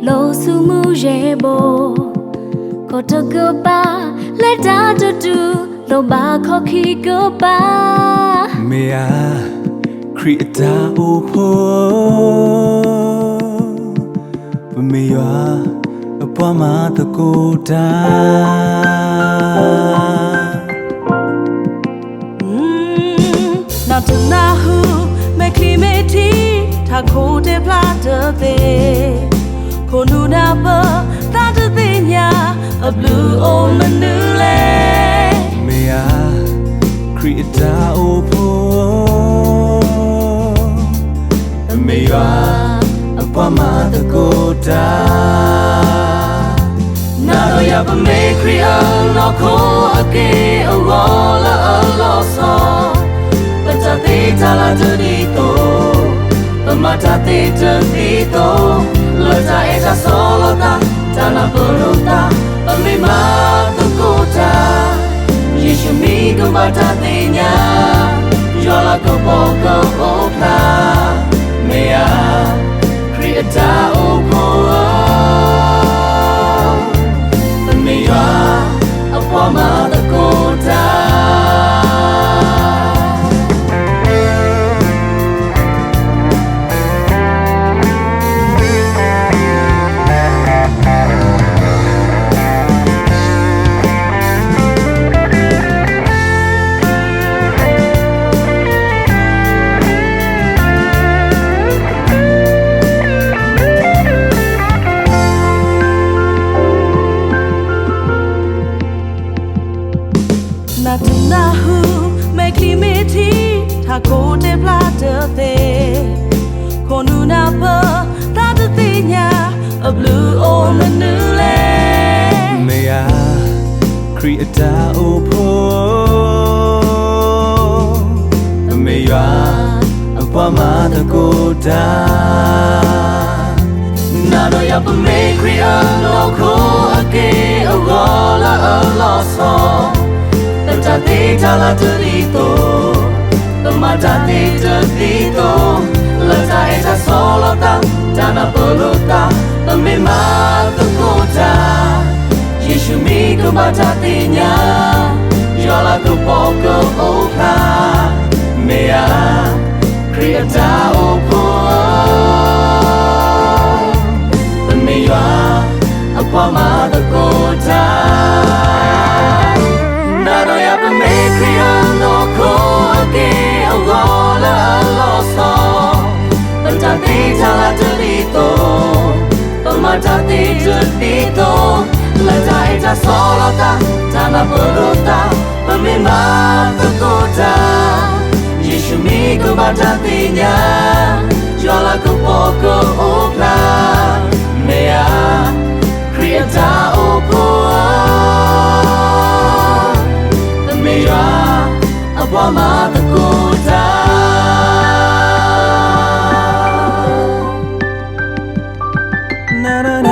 လီၤဆူမူယဲၢ်ဘိ, ခီၣ်တကပၤ, လဲၤတၢ်တတုၤ, လီၤဘၣ်ခီၣ်ခံကပၤ, မ့ၢ်ဧါ, ခရံာ်အတၢ်အိၣ်ဖှိၣ်ဧၢ, ပမ့ၢ်ယွၤအပှၤမၤသကိးတၢ်. နတနၢ်ဟူ, မဲာ်ချံမ့ၢ်ထံ, ထးခိၣ်တဲဖျါတသ့, ခိၣ်နူာ်နၢ်ပၢၢ်, သးတသ့ၣ်ညါ, အဘျုးအိၣ်မနုၤလဲၣ်. မ့ၢ်ဧါ, ခရံာ်အတၢ်အိၣ်ဖှိၣ်, ပမ့ၢ်ယွၤအပှၤမၤသကိးတၢ်. နၤဒီးယၤပမ့ၢ်ခရံာ်အနီၢ်ခိ အက့ၢ်အဂီၤလၢအလီၤဆီ, ပတၢ်သ့တၢ်လၢတဒ်သိး, ပမၤတၢ်သ့တဒ်သိး, လၢတၢ်အဲၣ်တၢ်ဆီလီၤသး, တၢ်နၢ်ပၢၢ်လိာ်သး, ပမ့ၢ်မၤသကိးတၢ်, ယ့ၣ်ၡူးမံၤကဘၣ်တၢ်သ့ၣ်ညါ, ယွၤလၤကပီၤကအိၣ်ဖျါ, မ့ၢ်ဧါ, ခရံာ်အတၢ်အိၣ်ဖှိၣ်ဧၢ, ပမ့ၢ်ယွၤအပှၤမၤသကိးတၢ်. နတနၢ်ဟူ, မဲာ်ချံမ့ၢ်ထံ, ထးခိၣ်တဲဖျါတသ့, ခိၣ်နူာ်နၢ်ပၢၢ်, သးတသ့ၣ်ညါ, အဘျုးအိၣ်မနုၤလဲၣ်. မ့ၢ်ဧါ, ခရံာ်အတၢ်အိၣ်ဖှိၣ်, ပမ့ၢ်ယွၤအပှၤမၤသကိးတၢ်. နၤဒီးယၤပမ့ၢ်ခရံာ်အနီၢ်ခိ အက့ၢ်အဂီၤလၢအလီၤဆီ, ပတၢ်သ့တၢ်လၢတဒ်သိး, ပမၤတၢ်သ့တဒ်သိး, လၢတၢ်အဲၣ်တၢ်ဆီလီၤသး, တၢ်နၢ်ပၢၢ်လိာ်သး, ပမ့ၢ်မၤသကိးတၢ်, ယ့ၣ်ၡူးမံၤကဘၣ်တၢ်သ့ၣ်ညါ, ယွၤလၤကပီၤကအိၣ်ဖျါ, မ့ၢ်ဧါ, ခရံာ်အတၢ်အိၣ်ဖှိၣ်ဧၢ, ပမ့ၢ်ယွၤအပှၤမၤသကိးတၢ်. နၤဒီးယၤပမ့ၢ်ခရံာ်အနီၢ်ခိ အက့ၢ်အဂီၤလၢအလီၤဆီ, ပတၢ်သ့တၢ်လၢတဒ်သိး, ပမၤတၢ်သ့တဒ်သိး, လၢတၢ်အဲၣ်တၢ်ဆီလီၤသး, တၢ်နၢ်ပၢၢ်လိာ်သး, ပမ့ၢ်မၤသကိးတၢ်, ယ့ၣ်ၡူးမံၤကဘၣ်တၢ်သ့ၣ်ညါ, ယွၤလၤကပီၤကအိၣ်ဖျါ, မ့ၢ်ဧါ, ခရံာ်အတၢ်အိၣ်ဖှိၣ်ဧၢ, ပမ့ၢ်ယွၤအပှၤမၤသကိးတၢ်. နၤဒီး